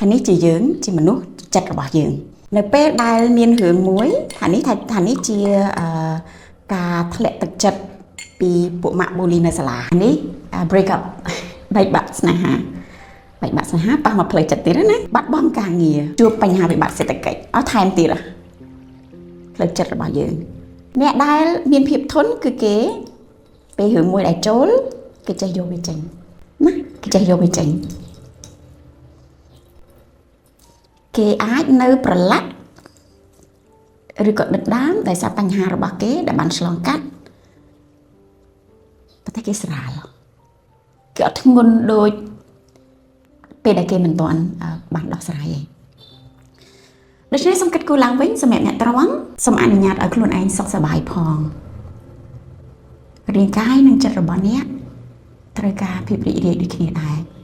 ថានេះជាយើងជាមនុស្សចិត្តរបស់យើង នៅពេលដែលមានរឿងមួយថានេះថាថានេះជាអឺការធ្លាក់ទឹកចិត្តពីពួកម៉ាក់បូលីនៅសាលានេះ break up បែកបាក់ស្នេហាបែកបាក់ស្នេហាប៉ះមកផ្លូវចិត្តទៀតណាបាត់បង់ការងារជួបបញ្ហាវិបត្តិសេដ្ឋកិច្ចអត់ថែមទៀតផ្លូវចិត្តរបស់យើងអ្នកដែលមានភាពធន់គឺគេពេលរឿងមួយដែលចូលគេចេះយកវាចេញណាគេចេះយកវាចេញគេអាចនៅប្រឡាក់ឬក៏ដិតដាមដោយសារបញ្ហារបស់គេដែលបានឆ្លងកាត់ប៉ុន្តែគេស្រាលគេអត់ធ្ងន់ដូចពេលដែលគេមិនទាន់បានដោះស្រាយទេដូច្នេះសូមគិតគូរឡើងវិញសម្រាប់អ្នកត្រង់សូមអនុញ្ញាតឲ្យខ្លួនឯងសុខសប្បាយផងរាងកាយនិងចិត្តរបស់អ្នកត្រូវការភាពរីករាយដូចគ្នាដែរ។